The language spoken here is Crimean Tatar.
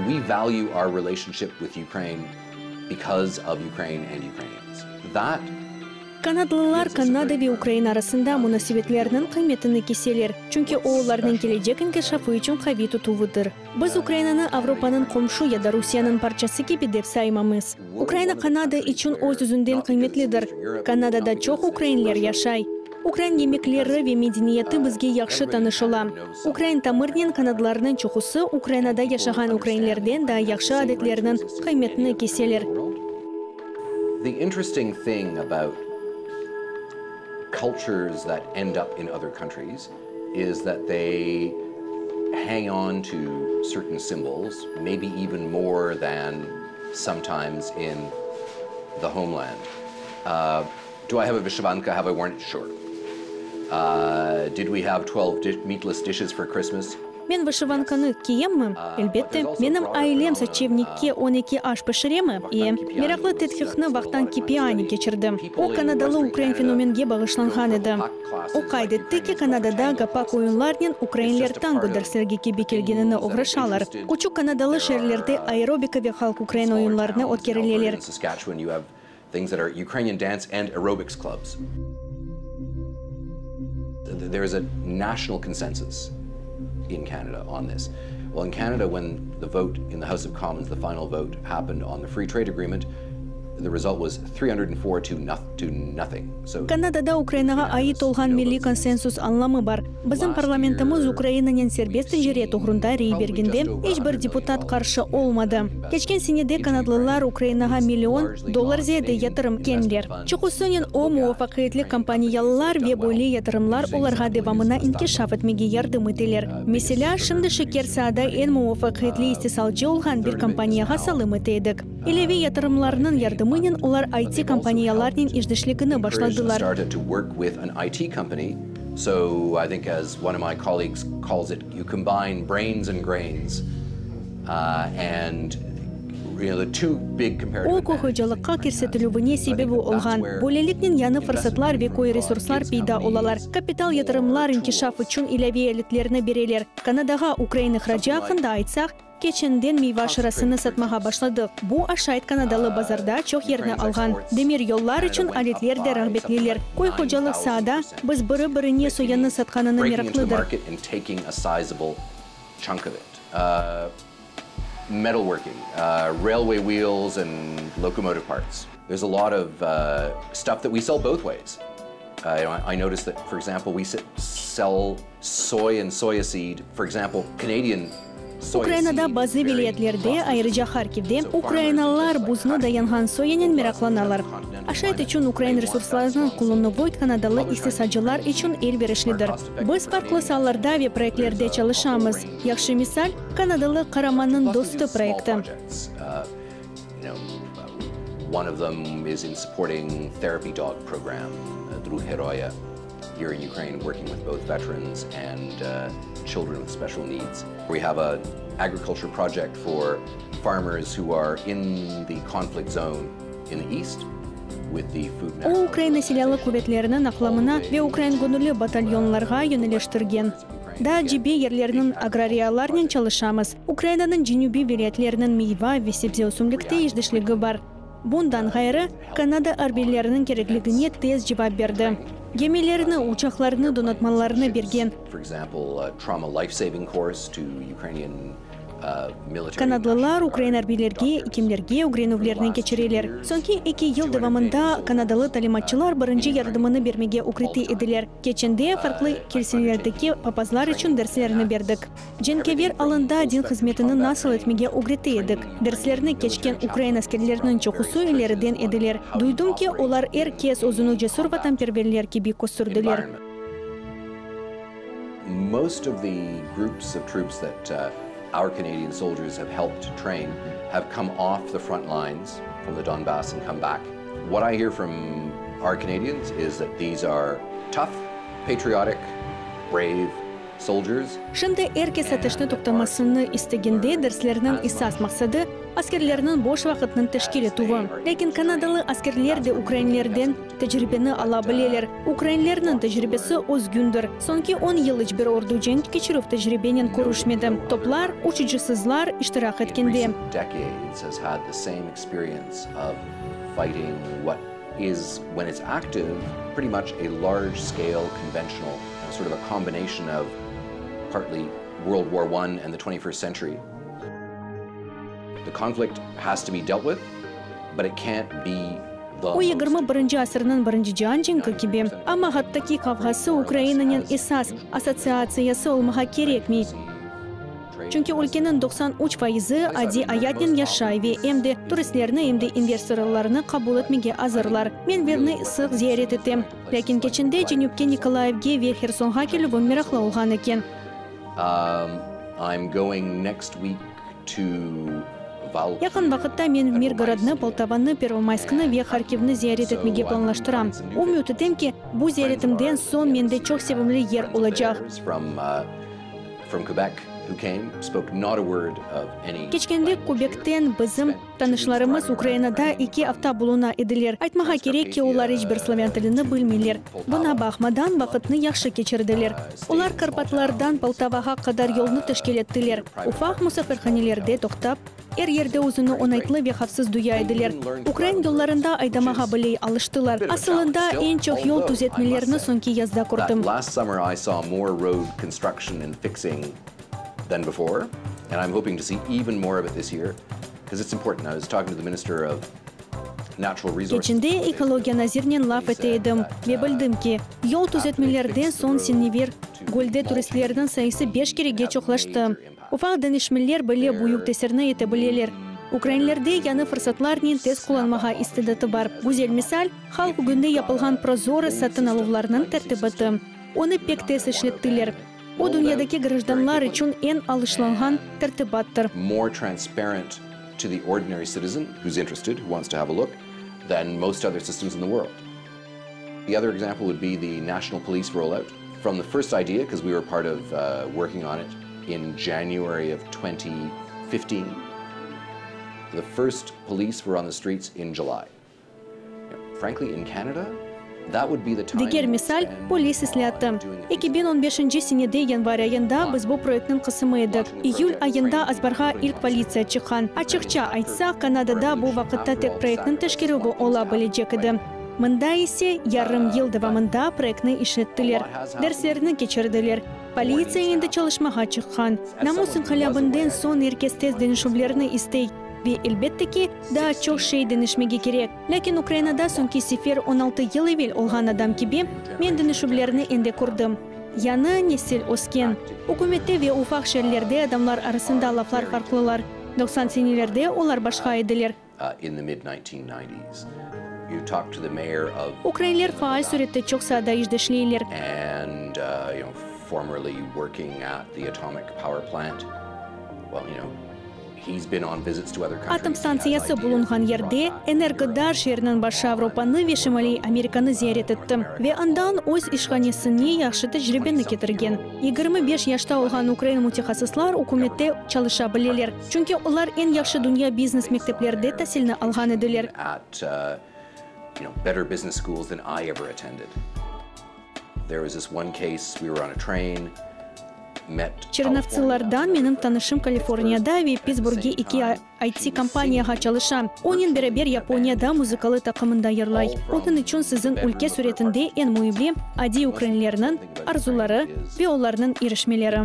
We value our relationship with Ukraine because of Ukraine and Ukrainians. That Kanadalılar Kanada ve Ukraina arasında munasebetlerniñ qıymetini keseler, çünki o olarnıñ kelecek inkişafı içün qaviy tutuvıdır. Biz Ukrainanı Avropanıñ qomşu ya da Rusiyeniñ parçası kibi dep saymamız. Ukraina Kanada içün öz-özünden qıymetlidir. Kanadada çoq ukrainler yaşay. Ukrain yemekleri ve medeniyeti bizge yahşı tanış ola. Ukrain tamırnen kanadalılarnıñ çoqusı Ukrainada yaşağan ukrainlerden daa yahşı adetlerniñ qıymetini keseler. The interesting thing about cultures that end up in other countries is that they hang on to certain symbols, maybe even more than sometimes in the homeland. Uh, do I have a vyshyvanka? Have I worn it? Sure. Uh, did we have 12 di meatless dishes for Christmas? Men vışivankanı kiyemmi? Elbette. Menim ailem saçevnikke 12 aş pişiremi? E. Meraqlı tedqiqni Vahtang Kipiani keçirdi. O, kanadalı ukrain fenomenge bağışlanğan edi. O qayd etti ki, Kanadada gopak oyunlarnen ukrainler tango dersligi kibi kelgenini oğraşalar. Küçük kanadalı şeerlerde aerobika ve halq ukrain oyunlarını ötkerileler. Things that are Ukrainian dance and aerobics clubs. There is a national consensus in Canada on this. Well, in Canada, when the vote in the House of Commons, the final vote, happened on the Free Trade Agreement, the result was 304 to to nothing. So Kanadada Ukrainağa ait olğan milliy konsensus añlamı bar. Bizim parlamentimiz Ukrainanen serbest ticaret oğrunda rey bergende, iç bir deputat qarşı olmadı. Keçken senede kanadlılar Ukrainağa million dollar ziyade yatırım kenler. Çoqusınen o, muvafaqiyetli kompaniyalılar ve böyle yatırımlar olarğa devamına inkişaf etmege yardım eteler. Meselâ, şimdi şeker saada eñ muvafaqiyetli istisalcı olğan bir kompaniyağa salım ete edik. İlâve yatırımlarnıñ yardımınen olar IT kompaniyalarnen işdeşligini başladılar. So I think as one of my colleagues calls it, you combine brains and grains, and you know the two big comparative O, köy hocalıqqa kirsetilüvine sebebi olğan. Böyleliknen yañı fırsatlar ve köy resurslar peyda olalar. Kapital yatırımlar inkişaf içün ilâve aletlerni bereler. Kanadağa ukrain ihracı aqqında aytsaq, Keçenden meyva şırasını satmağa başladıq. Bu aşayt kanadalı bazarda çoq yerni alğan. Demir yollar içün aletler de rağbetliler. Köy hocalıq saada biz biri-birine soyanı satqanını meraqlıdır. Ukrainada bazı vilâyetlerde, ayrıca Harkivde, ukrainalılar buzuna dayanğan soyanen meraqlanalar. Aşayt içün ukrain resurslarınıñ qullanuvı kanadalı istisalcılar içün elverişlidir. Biz farqlı saalarda ve proyektlerde çalışamız. Yahşı misal, Kanadalı qaramannıñ dostu proyekti. Here in Ukraine working with both veterans and children with special needs. We have a agriculture project for farmers who are in the conflict zone in the east with the food O, Ukraina Silâlı quvetleriniñ aqlamına ve ukrain göñülli batalyonlarğa yöneleştirgen. Daa cebe yerleriniñ agrariyalarnen çalışamız. Ukrainanıñ cenübiy vilâyetleriniñ meyva ve sebze ösümlikte işdeşligi bar. Bundan ğayrı, Kanada arbiyleriniñ kerekligine tez cevap berdi, gemilerni, uçaqlarnı donatmalarını bergen. Kanadlılar ukrain arbiylerge, ekimlerge ögrenüvlerni keçireler. Soñki eki yıl devamında kanadalı talimatçılar birinci yardımını bermege ögrete ediler. Keçende farqlı kilselerdeki papazlar içün derslerni berdik. Cenkâver alında din hızmetini nasıl etmege ögrete edik. Derslerni keçken ukrain askerleriniñ çoqusı ileriden ediler. Duydım ki, olar er kes özüni cesür vatanperverler kibi kösterdiler. Most of the groups of troops that our Canadian soldiers have helped train have come off the front lines from the Donbass and come back. What I hear from our Canadians is that these are tough, patriotic, brave soldiers. Şimdi er kes ateşni toqtamasını istegende derslerniñ esas maqsadı, Askerlerniñ boş vaqıtnıñ teşkil etüvi. Lâkin kanadalı askerler de ukrainlerden tecribeni ala bileler. Ukrainlerniñ tecribesi özgündir. Soñki on yıl iç bir ordu cenk keçirüv tecribenen körüşmedi, toplar, uçucısızlar iştirak etkende. The conflict has to be dealt with, but it can't be the O, 21-nci asırnıñ Birinci cian cenki kibi, amma ğarptaki qavğası Ukrainanen esas assotsiatsiyası olmağa kerekmey, çünki ülkeniñ 93 fayızı adiy ayatnen yaşay ve em de turistlerni, em de investorlarnı qabul etmege azırlar. Men Lvivni sıq ziyaret etem, lâkin keçende cenüpke Nikolayevge ve Hersonğa kelüvim meraqlı olğan eken. I'm going next week to Yaqın vaqıtta men Mirgorodnı, Poltavanı, Pervomaysknı ve Harkivni ziyaret etmege planlaştıram. Ümüt etem ki, bu ziyaretimden soñ mende çoq sevimli yer olacaq. Keçkende Kubekten bizim tanışlarımız Ukrainada eki afta buluna ediler. Aytmağa kerek ki, olar iç bir slavân tilini bilmeyler. Buña baqmadan, vaqıtnı yahşı keçirdiler. Olar Karpatlardan Poltavağa qadar yolnı teşkil ettiler, ufaq musafirhanelerde toqtap, er yerde özüni oñaytlı ve havfsız duya ediler. Ukrain yollarında aydamağa bile alıştılar. Asılında, eñ çoq yol tüzetmelerini soñki yazda kördim. Keçende ekologiya nazirinen laf ete edim ve bildim ki, yol tüzetmelerden soñ Sinevir gölde turistlerniñ sayısı beş kerege çoqlaştı. Ufaq deñişmeler bile büyük tesirni ete bileler. Ukrainlerde yañı fırsatlarnen tez qullanmağa istidatı bar. Güzel misal, halq ögünde yapılğan ProZorro satın aluvlarnıñ tertibatı. Onı pek tez işlettiler. O, dünyadaki grajdanlar içün eñ alışlanğan tertibattır. To the ordinary citizen who's interested, who wants to have a look, than most other systems in the world. The other example would be the national police rollout. From the first idea, because we were part of working on it in January of 2015, the first police were on the streets in July. Diger misal, polis islâatı. 2015 senede yanvar ayında biz bu proyektniñ qısımı edik. İyül ayında azbarğa ilk politsiya çıqqan. Açıqça aytsaq, Kanadada bu vaqıtta tek proyektniñ teşkerüvi ola bilecek edi. Mında ise yarım yıl devamında proyektni işlettiler, derslerni keçirdiler. Politsiya endi çalışmağa çıqqan. Namus inqilâbından soñ er kes tez deñişüvlerni istey. Ve, elbette ki, daa çoq şey deñişmege kerek. Lâkin Ukrainada soñki sefer 16 yıl evel olğan adam kibi, men deñişüvlerni endi kördim. Yañı nesil ösken. Ükümette ve ufaq şeerlerde adamlar arasında laflar farqlılar. 90 senelerde olar başqa ediler. Ukrainler faal sürette çoq saada işdeşleyler. Atom stantsiyası bulunğan yerde, Energodar şeeriniñ başı Avropanı ve Şimaliy Amerikanı ziyaret etti ve andan öz işhanesine yahşı tecribeni ketirgen. 25 yaşta olğan ukrain mütehassıslar ükümette çalışa bileler, çünki olar eñ yahşı dünya biznes mekteplerde tasilni alğan ediler. Çernovtsılardan menim tanışım Kaliforniyada ve Pittsburgge eki IT-kompaniyağa çalışa. Onen beraber Yaponiyada muzıkalı taqımında yırlay. Onıñ içün siziñ ülke süretinde eñ müimli, adiy ukrainlerniñ arzuları ve olarnıñ irişmeleri.